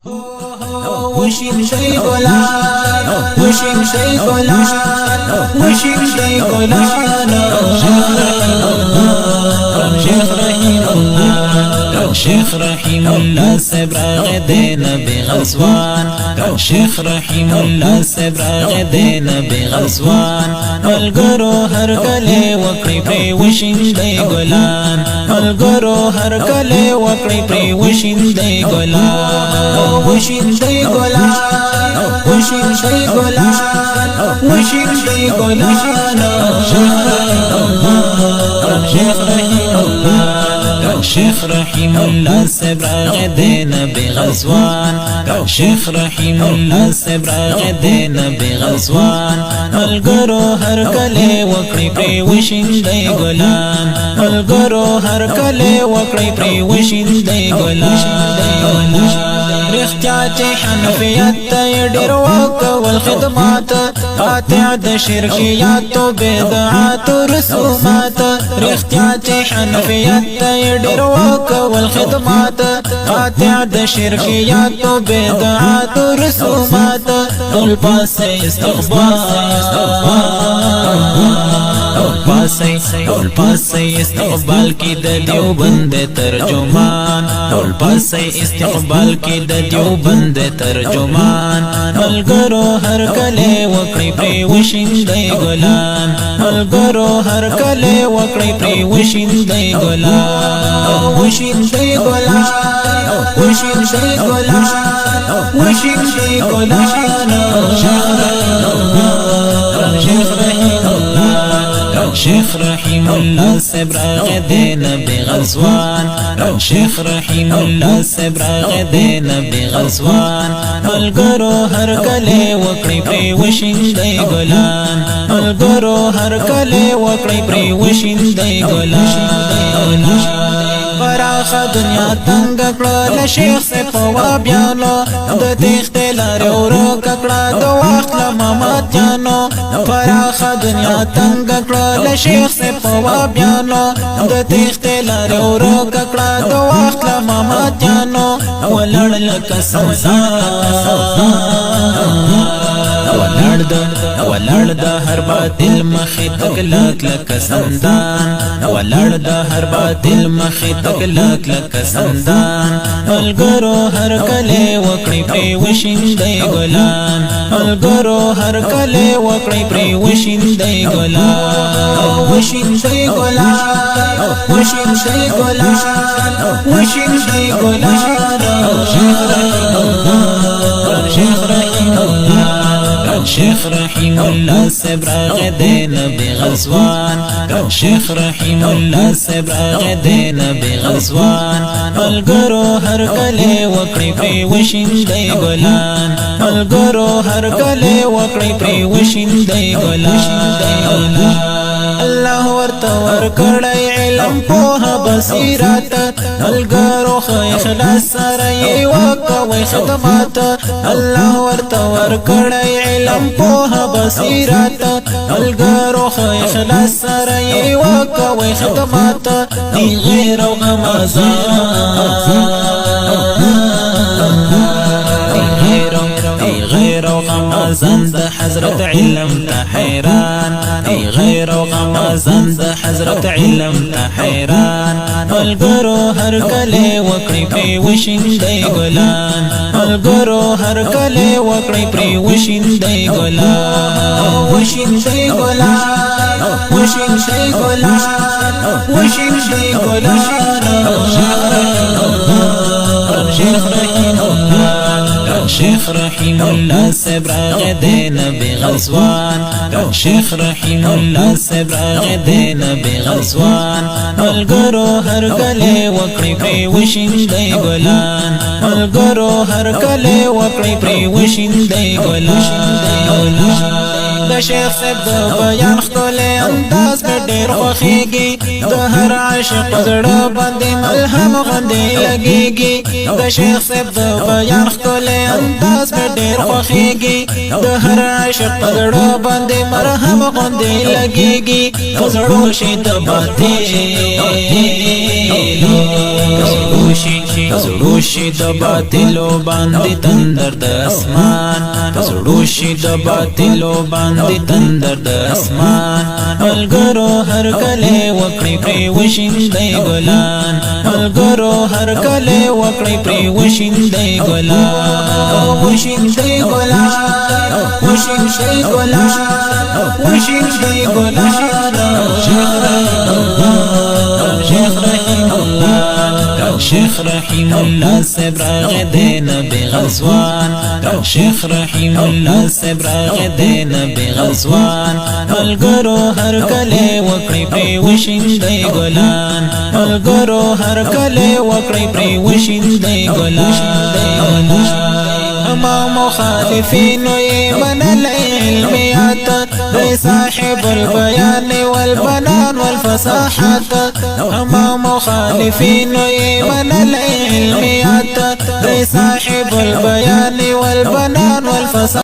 وشین شي ګلان، وشین شي ګلان، وشین شي ګلان. شیخ رحیم الله، شیخ رحیم الله صاحب راغ دی نبی غزوان، شیخ رحیم الله صاحب راغ دی نبی غزوان. ملګرو هر کله وکړي پرې وشین دی ګلان، ملګرو هر کله وکړي پرې وشین دی ګلان، وشین دی ګلان، وشین دی ګلان، وشین دی ګلان. شیخ رحیم الله، شیخ رحیم الله صاحب راغ دی نبی غزوان، شیخ رحیم الله صاحب راغ دی نبی غزوان. ملګرو هر کله وکړي پرې وشین دی ګلان، ملګرو هر کله وکړي پرې وشین دی ګلان. رښتیا چې حنفیت ته ډېر وکول خدمات، قاطع د شرکیات او بدعات رسومات. رښتیا چې حنفیت ته ډېر وکول خدمات، قاطع د شرکیات او بدعات رسومات. ټول پاسه استقبال، پاسه ټول پاسه استقبال کې د دیوبند ترجمان، ټول پاسه استقبال کې د دیوبند ترجمان. ملګرو هر کله وکړي پرې وشین دی ګلان، ملګرو هر کله وکړي پرې وشین دی ګلان، وشین دی ګلان، وشین دی ګلان، وشین دی ګلان. شیخ رحیم الله، شیخ رحیم الله صاحب راغ دی نبی غزوان، شیخ رحیم الله صاحب راغ دی نبی غزوان. ملګرو هر کله وکړي پرې وشین دی ګلان، ملګرو هر کله وکړي پرې وشین دی ګلان. پراخه دنیا تنگ کړه له شیخ سے په بیانو، د تیخته لارې ورک کړه د وخت له ماماتیانو. پراخه دنیا تنگ کړه له شیخ سے په بیانو، د تیخته لارې ورک کړه د وخت له ماماتیانو. ولړ لکه سنسان ولړ د، ولړ د هر باطل مخې تک لک لک سندان، ولړ د هر باطل مخې تک لک لک سندان. ملګرو هر کله وکړي پرې وشین دی ګلان، ملګرو هر کله وکړي پرې وشین دی ګلان، وشین دی ګلان، وشین دی ګلان، وشین دی ګلان. شیخ رحیم الله، شیخ رحیم الله صاحب راغ دی نبی غزوان، شیخ رحیم الله صاحب راغ دی نبی غزوان. ملګرو هر کله وکړي پرې وشین دی ګلان، ملګرو هر کله وکړي پرې وشین دی ګلان. الله ورته ورکړی علم په بصیرت، ملګرو خو اخلاص سره یې وکوي خدمات. الله ورته ورکړی علم په بصیرت، ملګرو خو اخلاص سره یې وکوي خدمات. دی غیر او غمازان، غیر او غمازان د حضرت علم ته حیران، ای غیر او غمازان د حضرت علم ته حیران. ملګرو هر کله وکړي پرې وشین دی ګلان، ملګرو هر کله وکړي پرې وشین دی ګلان، وشین دی ګلان، وشین دی ګلان، وشین دی ګلان. شیخ رحیم الله، شیخ رحیم الله صاحب راغ دی نبی غزوان، شیخ رحیم الله صاحب راغ دی نبی غزوان. ملګرو هر کله وکړي پرې وشین دی ګلان، ملګرو هر کله وکړي پرې وشین دی ګلان. د شیخ صاحب د بیان ښکلی انداز مې ډېر خوښېږي، د هر عاشق زړه باندې ملهم غوندې لګېږي. د شیخ صاحب د بیان ښکلی انداز مې ډېر خوښېږي، د هر عاشق زړه باندې مرهم غوندې لګېږي. زړو شي د باطل، شي زړو شي د باطلو باندې تندر د اسمان، زړو شي د باطلو باندې تندر د اسمان. ملګرو هر کله وکړي پرې وشیندې ګلان، ملګرو هر کله وکړي پرې وشیندې ګلان، وشیندې ګلان، وشیندې ګلان، وشیندې ګلان. شیخ رحیم الله، شیخ رحیم الله، شیخ رحیم الله صاحب راغی دی نبي غزوان، شیخ رحیم الله صاحب راغی دی نبي غزوان. ملګرو هر کله وکړي پرې وشیندې ګلان، ملګرو هر کله وکړي پرې وشیندې ګلان. ما مخالفین یې منل علمیات، صاحب البيان والبنان والفصاحات. ما مخالفین یې منل علمیات، صاحب البيان والبنان والفصاحات.